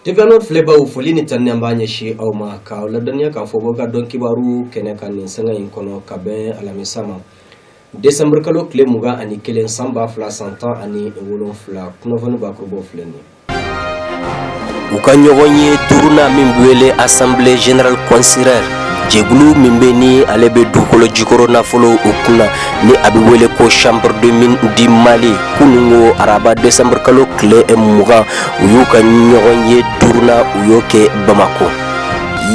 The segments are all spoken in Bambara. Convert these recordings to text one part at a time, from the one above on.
TVA Nord filɛbaw, foli ni tanuni an b'a ɲɛsin aw ma, k'aw ladɔnniya k'a fɔ bɔ ka dɔn kibaru kɛnɛ kan nin sanga in kɔnɔ, ka bɛn alamisa ma, desanburu kalo tile 21, san 2017. Kunnafoni bakurubaw filɛ nin ye. U ka ɲɔgɔn ye duurunan min bɛ wele Assemblée générale consulaire, jɛkulu min bɛ ni ale bɛ dugukolo jukɔrɔ nafolo o kunna, ni a bɛ wele ko Chambre de mine du Mali, kununko araba desanburu kalo tile 20, u y'u ka ɲɔgɔn ye duurunan, u y'o kɛ Bamakɔ.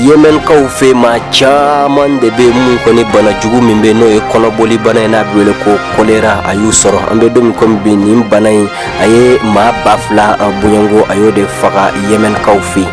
Yemenkaw fɛ, maa caman de bɛ mun kɔni bana jugu min bɛ, n'o ye kɔnɔboli bana ye, n'a bɛ wele ko kolera, a y'u sɔrɔ. An bɛ don min komi bi, nin bana in a ye maa 2000 bɔɲɔgɔnko, a y'o de faga Yemenkaw fɛ.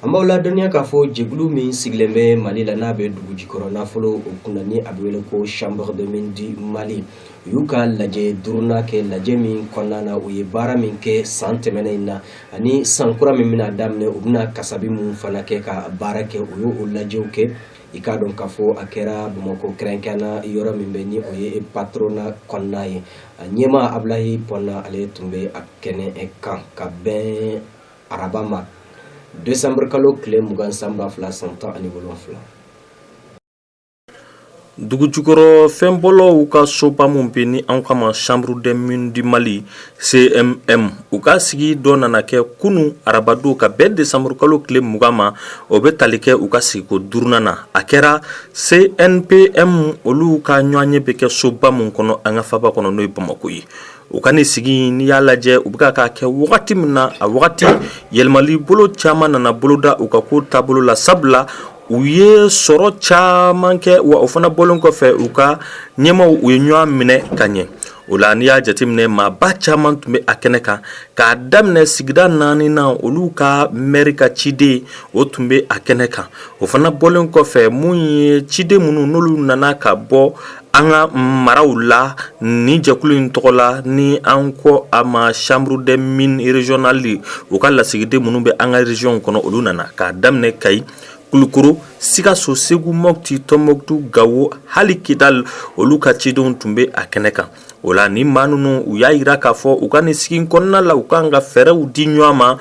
An b'aw ladɔnniya k'a fɔ jɛkulu min sigilen bɛ Mali la, n'a bɛ dugu jukɔrɔ nafolo o kunna, ni a bɛ wele ko Chambre de mine du Mali, u y'u ka lajɛ duurunan kɛ. Lajɛ min kɔnɔna na, u ye baara min kɛ san tɛmɛnen in na ani san kura min bɛna daminɛ, u bɛna kasabi min fana kɛ ka baara kɛ, u y'o lajɛw kɛ. I k'a dɔn k'a fɔ a kɛra Bamakɔ, kɛrɛnkɛrɛnna yɔrɔ min bɛ, ni o ye patronat kɔnɔna ye. A ɲɛmaa Abulayi Pɔnna, ale tun bɛ a kɛnɛ kan, ka bɛn araba ma, desanburu kalo tile 20, san 2017. Dugujukɔrɔ fɛnbɔlaw ka soba min bɛ ni an k'a ma Chambre des mines du Mali, CMM, u ka sigi dɔ nana kɛ kunun arabadon, ka bɛn desanburu kalo tile 20 ma. O bɛ tali kɛ u ka sigiko duurunan na. A kɛra CNPM olu ka ɲɔgɔnye bɛ kɛ soba min kɔnɔ an ka faba kɔnɔ, n'o ye Bamakɔ ye. U ka nin sigi, n'i y'a lajɛ, u bɛ k'a kɛ wagati min na, a wagati yɛlɛmali bolo caman nana boloda u ka ko taabolo la, sabula u ye sɔrɔ caman kɛ, wa o fana bɔlen kɔfɛ, u ka ɲɛmaaw u ye ɲɔgɔn minɛ ka ɲɛ. O la, n'i y'a jateminɛ, maaba caman tun bɛ a kɛnɛ kan, k'a daminɛ sigida naani na, olu ka mɛri ka ciden, o tun bɛ a kɛnɛ kan. O fana bɔlen kɔfɛ, mun ye ciden minnu n'olu nana ka bɔ an ka maraw la ni jɛkulu in tɔgɔ la, ni an ko a ma Chambre des mines régionale, u ka lasigiden minnu bɛ an ka région kɔnɔ, olu nana k'a daminɛ Kayi, Kulukoro, Sikaso, Segu, Mɔti, Tɔnbɔkutu, Gawo, hali Kidal, olu ka cidenw tun bɛ a kɛnɛ kan. O la, ni maa ninnu, u y'a jira k'a fɔ u ka nin sigi kɔnɔna la, u kan ka fɛɛrɛw di ɲɔgɔn ma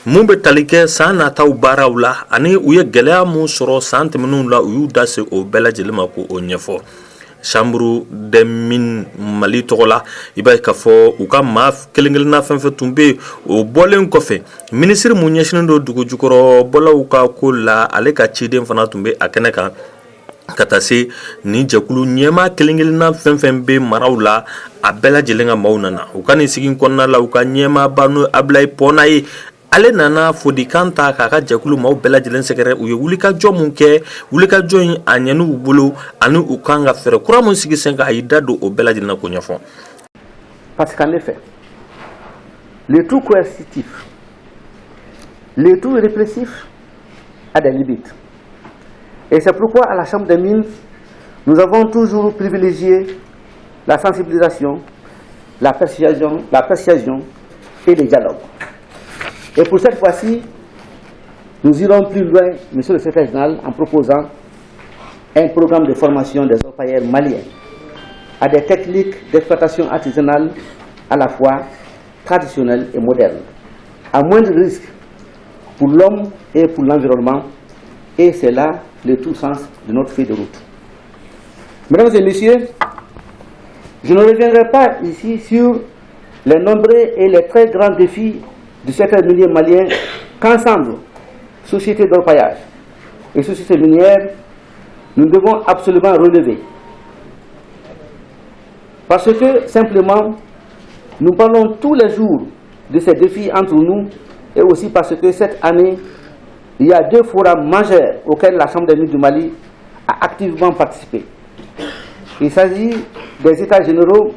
mun bɛ tali kɛ san nataw baaraw la, ani u ye gɛlɛya mun sɔrɔ san tɛmɛnenw la, u y'u da se o bɛɛ lajɛlen ma k'o ɲɛfɔ. Chambre des mines Mali tɔgɔ la, i b'a ye k'a fɔ u ka maa kelen-kelenna fɛn fɛn tun bɛ yen. O bɔlen kɔfɛ, minisiri mun ɲɛsinnen don dugujukɔrɔbɔlaw ka ko la, ale ka ciden fana tun bɛ a kɛnɛ kan, ka taa se nin jɛkulu ɲɛmaa kelen-kelenna fɛn fɛn bɛ maraw la, a bɛɛ lajɛlen ka maaw nana u ka nin sigi kɔnɔna la. U ka ɲɛmaaba, n'o Abulayi Pɔnna ye, ale nana folikan ta k'a ka jɛkulu maaw bɛɛ lajɛlen sɛgɛrɛ. U ye wulikajɔ mun kɛ, wulikajɔ in a ɲɛni u bolo, ani u kan ka fɛɛrɛ kura mun sigi sen kan, a y'i da don o bɛɛ lajɛlen na k'o ɲɛfɔ. Parce qu'en effet, le tout coercitif, le tout répressif a des limites. Et c'est pourquoi à la Chambre des mines, nous avons toujours privilégié la sensibilisation, la persuasion et le dialogue. Et pour cette fois-ci, nous irons plus loin, monsieur le secrétaire général, en proposant un programme de formation des orpailleurs maliens à des techniques d'exploitation artisanale à la fois traditionnelles et modernes, à moindre risque pour l'homme et pour l'environnement, et c'est là le tout sens de notre feuille de route. Mesdames et messieurs, je ne reviendrai pas ici sur les nombreux et les très grands défis du secteur minier malien qu'ensemble, société d'orpaillage et société minière, nous devons absolument relever. Parce que simplement, nous parlons tous les jours de ces défis entre nous et aussi parce que cette année, il y a deux forums majeurs auxquels la Chambre des mines du Mali a activement participé. Il s'agit des États généraux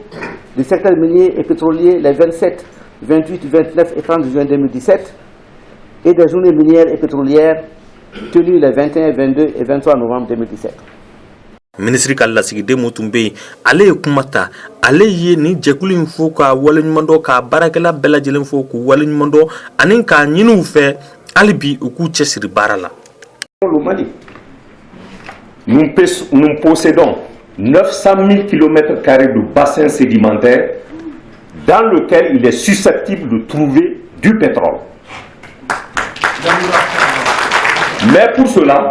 du secteur minier et pétrolier les 27, 28, 29 et 30 juin 2017 et des journées minières et pétrolières tenues les 21, 22 et 23 novembre 2017. Minisiri ka lasigiden mun tun bɛ yen, ale ye kuma ta. Ale ye nin jɛkulu in fo ka waleɲumandɔn, k'a baarakɛla bɛɛ lajɛlen fo k'u waleɲumandɔn, ani k'a ɲini u fɛ hali bi u k'u cɛsiri baara la. Le Mali. Nous possédons 900 000 km de bassin sédimentaire dans lequel il est susceptible de trouver du pétrole. Mais pour cela,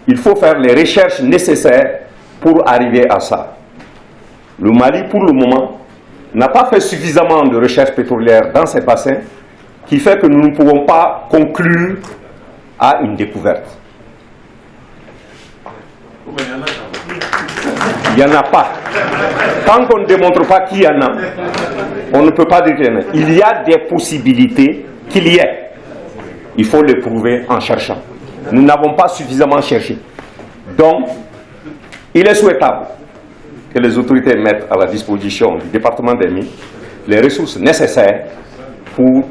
il faut faire les recherches nécessaires pour arriver à ça. Le Mali, pour le moment, n'a pas fait suffisamment de recherches pétrolières dans ces bassins, qui fait que nous ne pouvons pas conclure à une découverte. Il n'y en a pas. Tant qu'on ne démontre pas qu'il y en a, on ne peut pas dire qu'il y en a. Il y a des possibilités qu'il y ait. Il faut le prouver en cherchant. Nous n'avons pas suffisamment cherché. Donc, il est souhaitable que les autorités mettent à la disposition du département des mines les ressources nécessaires pour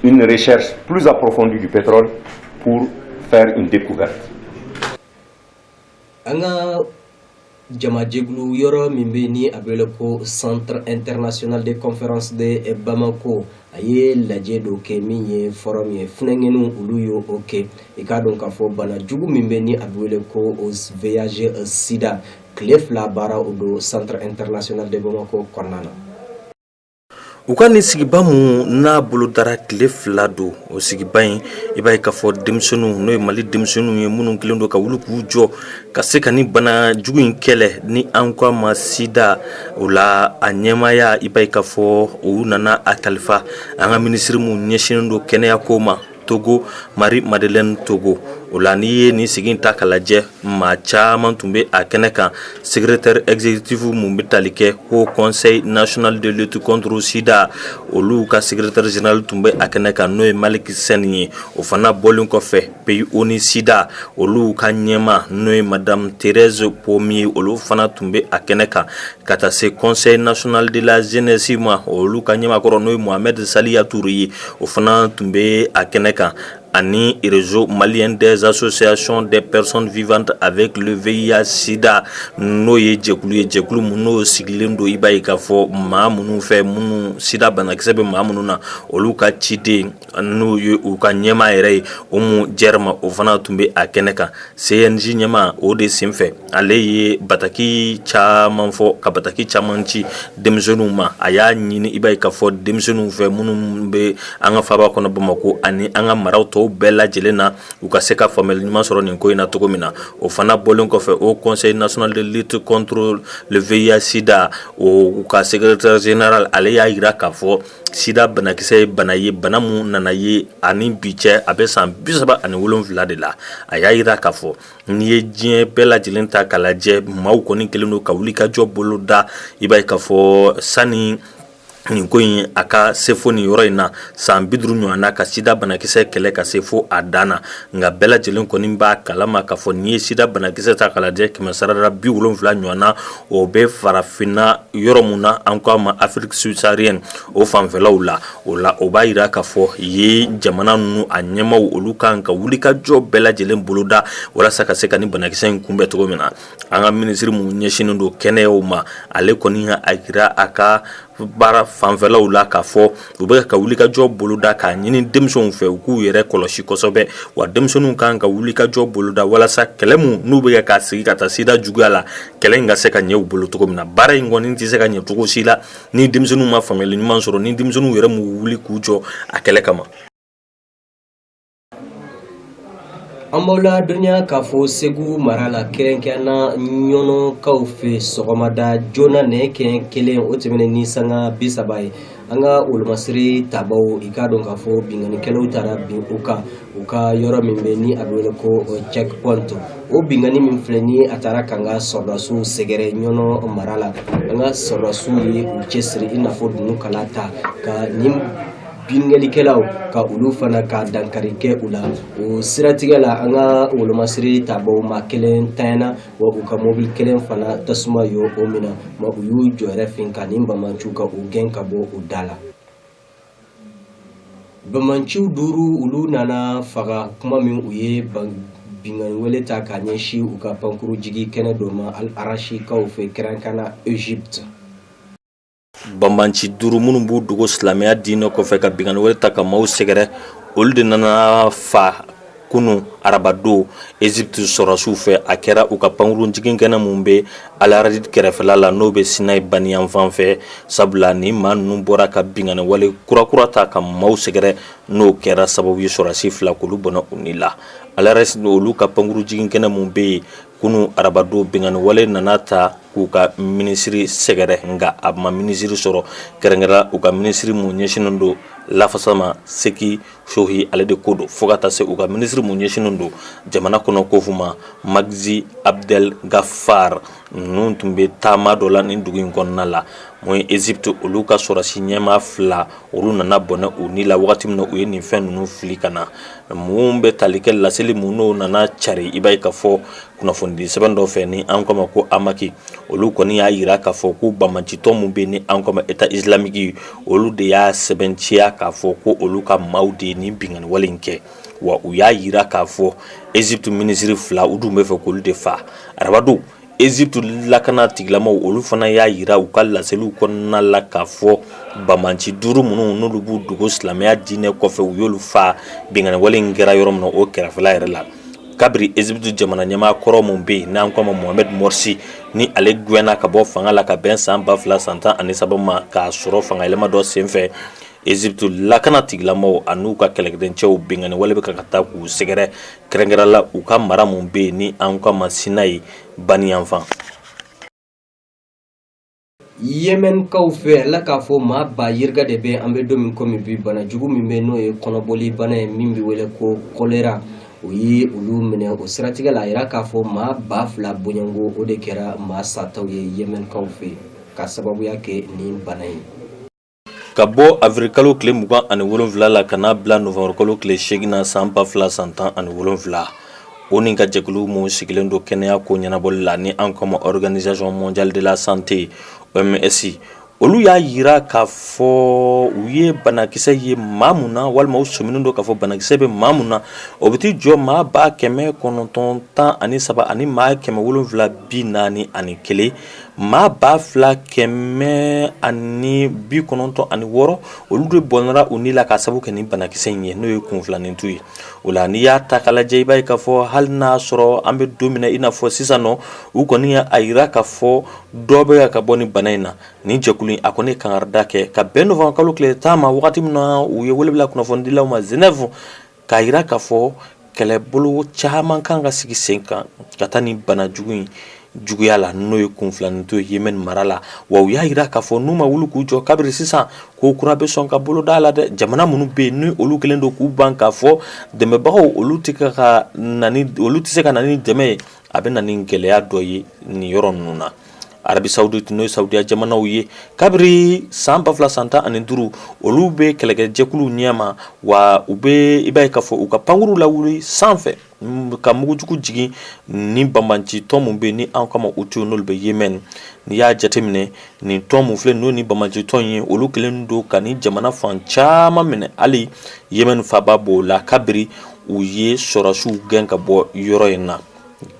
une recherche plus approfondie du pétrole pour faire une découverte. An ka jamajɛkulu yɔrɔ min bɛ ni a bɛ wele ko Centre international de conférence de Bamako, a ye lajɛ dɔ kɛ min ye forum ye, funɛngɛnw olu ye o kɛ. I k'a dɔn k'a fɔ bana jugu min bɛ ni a bɛ wele ko VIH sida, tile 2 baara o don Centre international de Bamako kɔnɔna na. U ka nin sigiba mun n'a bolo dara tile 2 don, o sigiba in, i b'a ye k'a fɔ denmisɛnninw, n'o ye Mali denmisɛnninw ye, minnu kɛlen don ka wuli k'u jɔ ka se ka ni bana jugu in kɛlɛ ni an ko a ma sida. O la, a ɲɛmaaya, i b'a ye k'a fɔ u nana a kalifa an ka minisiri mun ɲɛsinnen don kɛnɛya ko ma, Togo Marie Madeleine Togo. O la, n'i ye nin sigi ta ka lajɛ, maa caman tun bɛ a kɛnɛ kan. Secrétaire exécutif mun bɛ tali kɛ Haut Conseil national de lutte contre sida, olu ka secrétaire général tun bɛ a kɛnɛ kan, n'o ye Malick Sène ye. O fana bɔlen kɔfɛ, Pays ONU Sida, olu ka ɲɛma, n'o ye Madame Thérèse Pommier, olu fana tun bɛ a kɛnɛ kan. Ka taa se Conseil national de la jeunesse ma, olu ka ɲɛmakɔrɔ, n'o ye Mohamed Saliya Touré ye, o fana tun bɛ a kɛnɛ kan, ani Réseau malien des associations des personnes vivantes avec le VIH sida, n'o ye jɛkulu ye, jɛkulu mun n'o sigilen don, i b'a ye k'a fɔ maa minnu fɛ, minnu sida banakisɛ bɛ maa minnu na, olu ka ciden, n'o ye u ka ɲɛmaa yɛrɛ ye, Oumou Djerma, o fana tun bɛ a kɛnɛ kan. CNJ ɲɛmaa, o de senfɛ, ale ye bataki caman fɔ, ka bataki caman ci denmisɛnninw ma. A y'a ɲini, i b'a ye k'a fɔ denmisɛnninw fɛ minnu bɛ an ka faaba kɔnɔ Bamakɔ ani an ka maraw tɔw bɛɛ lajɛlen na, u ka se ka faamuyali ɲuman sɔrɔ nin ko in na cogo min na. O fana bɔlen kɔfɛ, Haut Conseil national de lutte contre le VIH sida, o ka secrétaire général, ale y'a jira k'a fɔ sida banakisɛ ye bana ye, bana mun nana ye ani bi cɛ, a bɛ san 37 de la. A y'a jira k'a fɔ n'i ye diɲɛ bɛɛ lajɛlen ta k'a lajɛ, maaw kɔni kɛlen don ka wuli ka jɔ bolo da. I b'a ye k'a fɔ sani nin ko in a ka se fo nin yɔrɔ in na, san 50 ɲɔgɔn na ka sida banakisɛ kɛlɛ ka se fo a dan na. Nka bɛɛ lajɛlen kɔni b'a kalama k'a fɔ n'i ye sida banakisɛ ta k'a lajɛ, kɛmɛ sarada 70 ɲɔgɔn na, o bɛ farafinna yɔrɔ mun na an ko a ma Afrique subsaharienne, o fanfɛlaw la. O la, o b'a jira k'a fɔ ye jamana ninnu a ɲɛmaw, olu kan ka wuli ka jɔ bɛɛ lajɛlen boloda walasa ka se ka ni banakisɛ in kunbɛn cogo min na. An ka minisiri mun ɲɛsinnen don kɛnɛyaw ma, ale kɔni y'a jira a ka baara fanfɛlaw la k'a fɔ u bɛ ka wuli ka jɔ boloda k'a ɲini denmisɛnw fɛ u k'u yɛrɛ kɔlɔsi kosɛbɛ, wa denmisɛnninw kan ka wuli ka jɔ boloda walasa kɛlɛ mun n'u bɛ k'a sigi ka taa sida juguya la, kɛlɛ in ka se ka ɲɛ u bolo cogo min na. Baara in kɔni tɛ se ka ɲɛ cogo si la ni denmisɛnninw ma faamuyali ɲuman sɔrɔ, ni denmisɛnninw yɛrɛ m'u wuli k'u jɔ a kɛlɛ kama. An b'aw ladɔnniya k'a fɔ Segu mara la, kɛrɛnkɛrɛnna Ɲɔnɔkaw fɛ, sɔgɔmada joona nɛgɛ kanɲɛ 1 o tɛmɛnen ni sanga 30 ye, an ka wolomasiri tabaw, i k'a dɔn k'a fɔ binkannikɛlaw taara bin u kan, u ka yɔrɔ min bɛ ni a bɛ wele ko checkpoint. O binkanni min filɛ ni a taara k'an ka sɔrɔdasiw sɛgɛrɛ Ɲɔnɔ mara la, an ka sɔrɔdasiw ye u cɛsiri i n'a fɔ dunukala ta ka nin binkannikɛlaw ka olu fana ka dankari kɛ u la. O siratigɛ la, an ka wolomasiri tabaw maa kelen tanyana, wa u ka mobili kelen fana tasuma y'o o minɛ, ma u y'u jɔyɔrɔ fin ka nin bamanciw ka u gɛn ka bɔ u da la. Bamanciw duuru, olu nana faga kuma min u ye binkanni wele ta ka ɲɛsin u ka pankuru jigi kɛnɛ dɔ ma Al-Arachikaw fɛ, kɛrɛnkɛrɛnna Egypte. Banbanci duuru minnu b'u dogo silamɛya diinɛ kɔfɛ ka binkanni wale ta ka maaw sɛgɛrɛ, olu de nana fa Kunun arabadon, Egypte sɔrɔdasiw fɛ, a kɛra u ka pankurun jigin kɛnɛ min bɛ Al-Arid kɛrɛfɛla la, n'o bɛ Sinayi baniyanfan fɛ, sabula ni maa ninnu bɔra ka binkanni wale kurakura ta ka maaw sɛgɛrɛ, n'o kɛra sababu ye sɔrɔdasi 2 k'olu bɔnɛ u ni la. Al-Arid, olu ka pankurun jigin kɛnɛ min bɛ yen, kunun arabadon binkanni wale nana ta k'u ka minisiri sɛgɛrɛ, nka a ma minisiri sɔrɔ, kɛrɛnkɛrɛn u ka minisiri mun ɲɛsinnen don lafasa ma, Seki Sohi, ale de ko don, fo ka taa se u ka minisiri mun ɲɛsinnen don jamana kɔnɔ ko ma, Magdi Abdel Gafar. Ninnu tun bɛ taama dɔ la nin dugu in kɔnɔna la. Mun ye Egypte, olu ka sɔrɔdasi ɲɛmaa 2, olu nana bɔnɛ u ni la wagati min na u ye nin fɛn ninnu fili ka na. Mun bɛ tali kɛ laseli mun n'o nana cari, i b'a ye k'a fɔ kunnafonidi sɛbɛn dɔ fɛ ni an k'a ma ko Amaki, olu kɔni y'a jira k'a fɔ ko banbaancitɔn min bɛ ni an k'a ma État islamique, olu de y'a sɛbɛntiya k'a fɔ ko olu ka maaw de ye nin binkanni wale in kɛ. Wa u y'a jira k'a fɔ Egypte minisiri 2, u dun bɛ fɛ k'olu de faa. Arabadon, Egypte lakana tigilamaw, olu fana y'a jira u ka laseliw kɔnɔna la k'a fɔ banbaanci 5 minnu n'olu b'u dogo silamɛya diinɛ kɔfɛ, u y'olu faa binkanni wale in kɛra yɔrɔ min na, o kɛrɛfɛla yɛrɛ la. Kabiri Egypte jamana ɲɛmaa kɔrɔ min bɛ yen n'an k'a ma Mohamed Morsi, ni ale gɛnna ka bɔ fanga la ka bɛn san 2013 ma, k'a sɔrɔ fangayɛlɛma dɔ senfɛ, Egypte lakana tigilamaw an'u ka kɛlɛkɛdencɛw, binkanni wale bɛ ka taa k'u sɛgɛrɛ, kɛrɛnkɛrɛn la u ka mara min bɛ yen ni an k'a ma Sinayi baniyanfan. Yemenkaw fɛ la, k'a fɔ maa ba yirika de bɛ, an bɛ don min komi bi, bana jugu min bɛ, n'o ye kɔnɔboli bana ye min bɛ wele ko kolera, o ye olu minɛ. O siratigɛ la, a yira k'a fɔ maa 2000 bɔɲɔgɔnko, o de kɛra maa sataw ye Yemenkaw fɛ ka sababuya kɛ nin bana ye. Ka bɔ avril tile 27 la ka n'a bila novembre tile 8 na san 2017, o ni ka jɛkulu mun sigilen don kɛnɛya ko ɲɛnabɔli la ni an k'a ma Organisation mondiale de la santé, OMS, olu y'a jira k'a fɔ u ye banakisɛ ye maa mun na, walima u sɔminen don k'a fɔ banakisɛ bɛ maa mun na, o bɛ t'i jɔ maa 913 ani maa 741. Maa 2196, olu de bɔnɛra u ni la ka sababu kɛ nin banakisɛ in ye, n'o ye kunfilanintu ye. O la, n'i y'a ta k'a lajɛ, i b'a ye k'a fɔ hali n'a sɔrɔ an bɛ don min na i n'a fɔ sisan nɔ, u kɔni y'a jira k'a fɔ dɔ bɛ ka bɔ nin bana in na. Nin jɛkulu in, a kɔni ye kangarida kɛ ka bɛn novembre kalo tile 10 ma, wagati min na u ye wele bila kunnafonidilaw ma Genève, k'a jira k'a fɔ kɛlɛbolo caman kan ka sigi sen kan ka taa ni bana jugu in juguya la, n'o ye kunfilanintu ye Yemen mara la. Wa u y'a jira k'a fɔ n'u ma wuli k'u jɔ kabiri sisan, ko kura bɛ sɔn ka boloda la dɛ. Jamana minnu bɛ yen ni olu kɛlen don k'u ban k'a fɔ dɛmɛbagaw, olu tɛ ka na ni, olu tɛ se ka na ni dɛmɛ ye, a bɛ na ni gɛlɛya dɔ ye nin yɔrɔ ninnu na. Arabie Saoudite, n'o ye Saudiya jamanaw ye, kabiri san 2015, olu bɛ kɛlɛkɛjɛkuluw ɲɛma, wa u bɛ, i b'a ye k'a fɔ u ka pankuru lawuli sanfɛ ka mugujugu jigin ni banbanci tɔn mun bɛ ni an k'a ma Houthi, n'olu bɛ Yemen. N'i y'a jateminɛ, nin tɔn mun filɛ, n'o ni banbanci tɔn ye, olu kɛlen don ka ni jamana fan caman minɛ, hali Yemen faba b'o la, kabiri u ye sɔrɔdasiw gɛn ka bɔ yɔrɔ in na.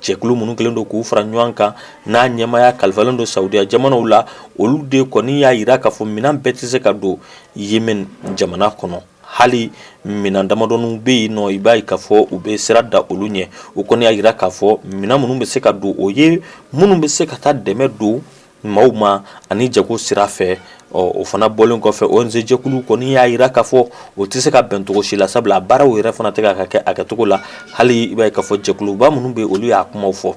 Jɛkulu minnu kɛlen don k'u fara ɲɔgɔn kan, n'a ɲɛmaaya kalifalen don Saudiya jamanaw la, olu de kɔni y'a jira k'a fɔ minɛn bɛɛ tɛ se ka don Yemen jamana kɔnɔ. Hali minɛn damadɔninw bɛ yen nɔ, i b'a ye k'a fɔ u bɛ sira da olu ɲɛ. U kɔni y'a jira k'a fɔ minɛn minnu bɛ se ka don, o ye minnu bɛ se ka taa dɛmɛ don maaw ma ani jago sira fɛ. Ɔ, o fana bɔlen kɔfɛ, ONG jɛkulu kɔni y'a jira k'a fɔ o tɛ se ka bɛn cogo si la, sabula baaraw yɛrɛ fana tɛ ka kɛ a kɛcogo la. Hali i b'a ye k'a fɔ jɛkuluba minnu bɛ, olu y'a kumaw fɔ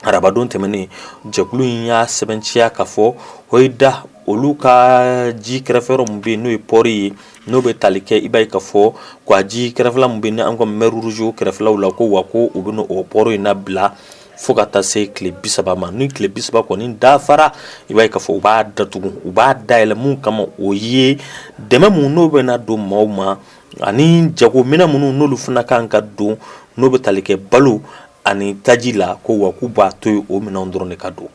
arabadon tɛmɛnen. Jɛkulu in y'a sɛbɛntiya k'a fɔ Hodeïda, olu ka ji kɛrɛfɛ yɔrɔ min bɛ yen, n'o ye port ye, n'o bɛ tali kɛ, i b'a ye k'a fɔ ko ji kɛrɛfɛla min bɛ yen ni an ka mer Rouge kɛrɛfɛlaw la, ko wa ko u bɛ o port in labila fo ka taa se tile 30 ma. Ni tile 30 kɔni dafara, i b'a ye k'a fɔ u b'a datugu. U b'a dayɛlɛ mun kama? O ye dɛmɛ mun n'o bɛ na don maaw ma ani jagominɛ minnu n'olu fana kan ka don, n'o bɛ tali kɛ balo ani taji la, ko wa k'u b'a to yen, o minɛnw dɔrɔn de ka don.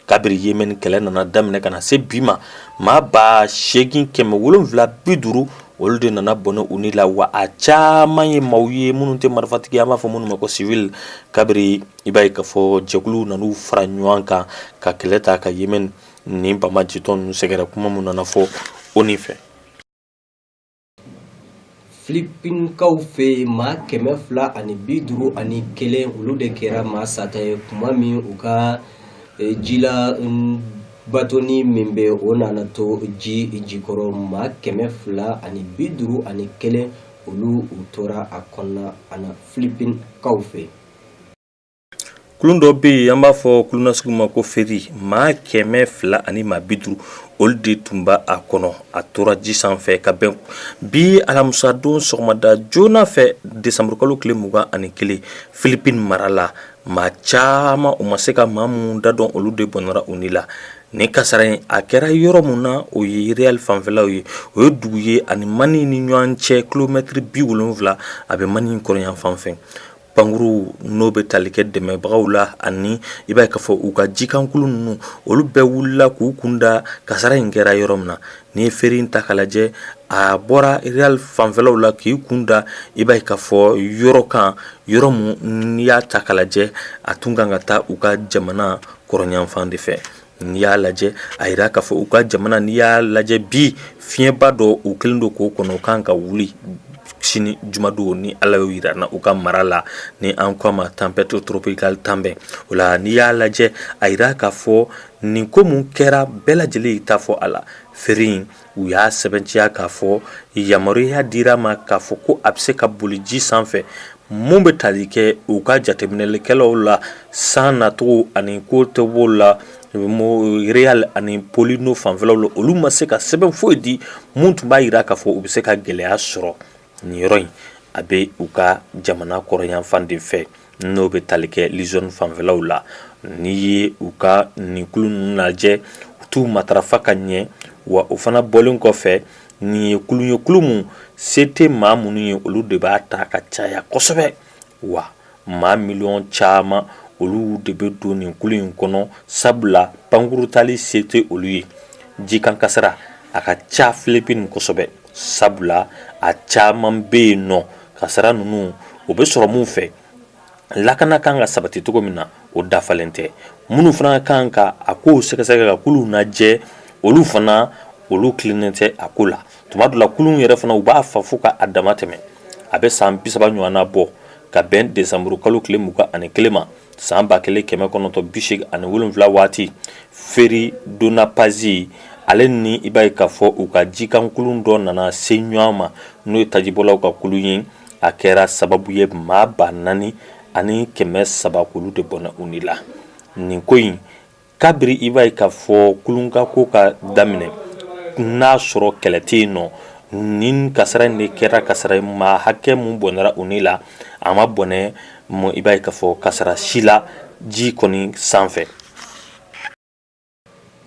Kabiri Yemen kɛlɛ nana daminɛ ka na se bi ma, maa 8750, olu de nana bɔnɛ u ni la. Wa a caman ye maaw ye minnu tɛ marifatigi, an b'a fɔ minnu ma ko civil, kabiri i b'a ye k'a fɔ jɛkuluw nan'u fara ɲɔgɔn kan ka kɛlɛ ta ka Yemen nin banbaancitɔn ninnu sɛgɛrɛ. Kuma min nana fɔ o nin fɛ. Filipinkaw fɛ yen, maa 251, olu de kɛra maa sata ye kuma min u ka jila batoni min bɛ, o nana to ji jikɔrɔ. Maa 251, olu u tora a kɔnɔna ana Filipinkaw fɛ. Kulun dɔ bɛ yen, an b'a fɔ kulun nasugu ma ko ferry. Maa 200 ani maa 50, olu de tun b'a a kɔnɔ. A tora ji sanfɛ ka bɛn bi alamisadon sɔgɔmada joona fɛ, desanburukalo tile 21, Filipine mara la. Maa caman, u ma se ka maa minnu da dɔn, olu de bɔnɛra u ni la. Nin kasara in, a kɛra yɔrɔ min na, o ye Real fanfɛlaw ye. O ye dugu ye ani Manille ni ɲɔgɔn cɛ kilomɛtiri 70. A bɛ Manille kɔrɔnyan fan fɛ. Pankuru n'o bɛ tali kɛ dɛmɛbagaw la, ani i b'a ye k'a fɔ u ka jikankulu ninnu, olu bɛɛ wulila k'u kun da kasara in kɛra yɔrɔ min na. N'i ye ferry in ta k'a lajɛ, a bɔra Real fanfɛlaw la k'i kun da, i b'a ye k'a fɔ yɔrɔ kan, yɔrɔ min n'i y'a ta k'a lajɛ, a tun kan ka taa u ka jamana kɔrɔnyanfan de fɛ. N'i y'a lajɛ, a yira k'a fɔ u ka jamana, n'i y'a lajɛ bi, fiɲɛba dɔ u kɛlen don k'o kɔnɔ, u kan ka wuli sini jumadon ni Ala y'o yira na u ka mara la, ni an ko a ma tempête tropicale Tambɛn. O la, n'i y'a lajɛ, a yira k'a fɔ nin ko mun kɛra, bɛɛ lajɛlen y'i ta fɔ a la. Ferry in, u y'a sɛbɛntiya k'a fɔ yamaruya dira ma k'a fɔ ko a bɛ se ka boli ji sanfɛ. Mun bɛ tali kɛ u ka jateminɛlikɛlaw la, san nacogo ani ko tɛ la Real ani Polino fanfɛlaw la, olu ma se ka sɛbɛn foyi di mun tun b'a jira k'a fɔ u bɛ se ka gɛlɛya sɔrɔ nin yɔrɔ in. A bɛ u ka jamana kɔrɔnyanfan de fɛ, n'o bɛ tali kɛ Luzon fanfɛlaw la. N'i ye u ka nin kulu ninnu lajɛ, u t'u matarafa ka ɲɛ. Wa o fana bɔlen kɔfɛ, nin ye kulu ye, kulu mun se tɛ maa minnu ye, olu de b'a ta ka caya kosɛbɛ. Wa maa miliyɔn caman, olu de bɛ don nin kulu in kɔnɔ, sabula pankurutali se tɛ olu ye. Jikan kasara a ka ca Filipine kosɛbɛ, sabula a caman bɛ yen nɔ. Kasara ninnu, o bɛ sɔrɔ mun fɛ? Lakana kan ka sabati cogo min na, o dafalen tɛ. Minnu fana kan ka a kow sɛgɛsɛgɛ ka kuluw lajɛ, olu fana, olu tilennen tɛ a ko la. Tuma dɔ la, kulun yɛrɛ fana, u b'a fa fo ka a dama tɛmɛ. A bɛ san 30 ɲɔgɔnna bɔ, ka bɛn desanburu kalo tile 21 ma, san 1987 waati, ferry Dona Paz, ale ni i b'a ye k'a fɔ u ka jikankulun dɔ nana se ɲɔgɔn ma, n'o ye tajibɔlaw ka kulun ye. A kɛra sababu ye maa 4300, k'olu de bɔnɛ u ni la. Nin ko in, kabiri i b'a ye k'a fɔ kulunka ko ka daminɛ, n'a sɔrɔ kɛlɛ tɛ yen nɔ, nin kasara in de kɛra kasara ye. Maa hakɛ mun bɔnɛra u ni la, a ma bɔnɛ i b'a ye k'a fɔ kasara si la ji kɔni sanfɛ.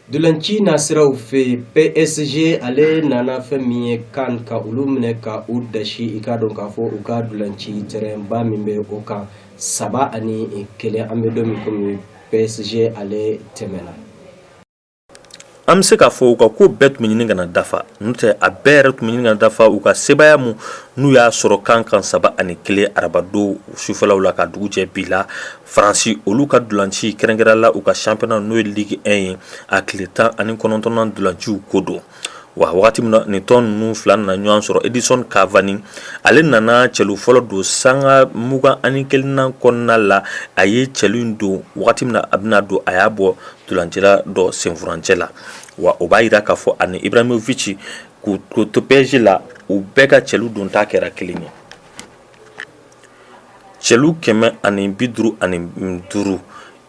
Ntolanci nasiraw fɛ, PSG ale nana fɛn min ye Caen ka olu minɛ ka u dasi. I k'a dɔn k'a fɔ u ka ntolanci terrain ba min bɛ o kan, 3-1. An bɛ don min komi PSG ale tɛmɛna. An bɛ se k'a fɔ u ka ko bɛɛ tun bɛ ɲini ka na dafa. N'o tɛ, a bɛɛ yɛrɛ tun bɛ ɲini ka na dafa. U ka sebaaya mun n'u y'a sɔrɔ Caen kan 3-1 arabadon sufɛlaw la, ka dugu jɛ bi la, Faransi, olu ka ntolanci, kɛrɛnkɛrɛn la u ka championnat, n'o ye Ligue 1 ye, a tile 19nan ntolanciw ko don. Wa wagati min na nin tɔn ninnu fila nana ɲɔgɔn sɔrɔ, Edinson Cavani, ale nana cɛlu fɔlɔ don sanga 21nan kɔnɔna la. A ye cɛlu in don wagati min na a bɛna don, a y'a bɔ ntolancila dɔ senfurancɛ la. Wa o b'a jira k'a fɔ ani Ibrahimovic, k'u to PSG la, u bɛɛ ka cɛlu donta kɛra kelen ye, cɛlu 155.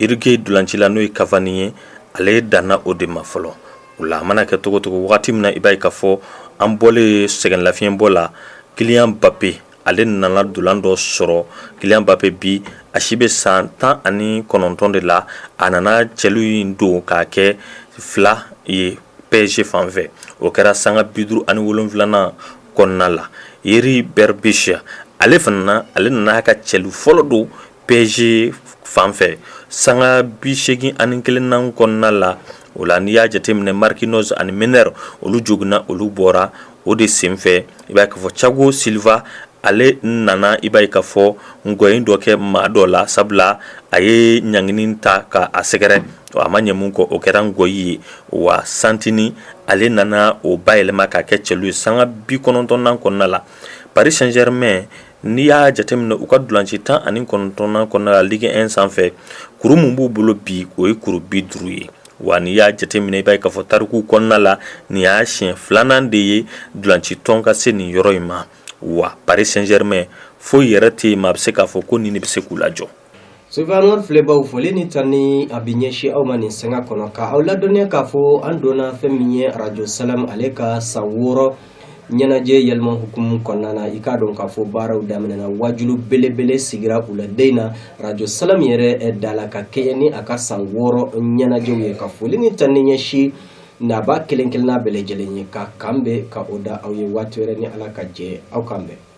Uruguay ntolancila, n'o ye Cavani ye, ale danna o de ma fɔlɔ. O la, a mana kɛ cogo cogo, wagati min na i b'a ye k'a fɔ an bɔlen sɛgɛnlafiɲɛbɔ la, Kylian Mbappé, ale nana ntolan dɔ sɔrɔ. Kylian Mbappé bi, a si bɛ san 19 de la. A nana cɛlu in don k'a kɛ 2 ye PSG fan fɛ. O kɛra sanga 57nan kɔnɔna la. Yeri Berbiche, ale fana, ale nana ka cɛlu fɔlɔ don PSG fan fɛ sanga 81nan kɔnɔna la. O la, n'i y'a jateminɛ, Marquinhos ani Meunier, olu joginna, olu bɔra. O de senfɛ, i b'a ye k'a fɔ Thiago Silva, ale nana, i b'a ye k'a fɔ ngɔyin dɔ kɛ maa dɔ la, sabula a ye ɲangini ta ka a sɛgɛrɛ, a ma ɲɛ mun kɔ, o kɛra ngɔyi ye. Wa Santini, ale nana o bayɛlɛma k'a kɛ cɛlu ye sanga 90nan kɔnɔna la. Paris Saint-Germain, n'i y'a jateminɛ u ka dulanci 19nan kɔnɔna la Ligue 1 sanfɛ, kuru min b'u bolo bi, o ye kuru 50 ye. Wa n'i y'a jateminɛ, i b'a ye k'a fɔ tariku kɔnɔna la, nin y'a siɲɛ filanan de ye dulanci tɔn ka se nin yɔrɔ in ma. Wa Paris Saint-Germain, foyi yɛrɛ tɛ yen maa bɛ se k'a fɔ ko nin de bɛ se k'u lajɔ. Sofɛ filɛbaw, foli ni tanni a bɛ ɲɛsin aw ma nin sanga kɔnɔ, ka aw ladɔnniya k'a fɔ an donna fɛn min ye Arajo Salam ale ka san 6 ɲɛnajɛ yɛlɛma hukumu kɔnɔna na. I k'a dɔn k'a fɔ baaraw daminɛna, wajulu belebele sigira u la den na Arajo Salam yɛrɛ da la ka kɛɲɛ ni a ka san 6 ɲɛnajɛw ye. Ka foli ni tanni ɲɛsin naba kelen kelenna bɛɛ lajɛlen ye, ka kan bɛ ka o da aw ye waati wɛrɛ ni Ala ka jɛ. Aw kan bɛn.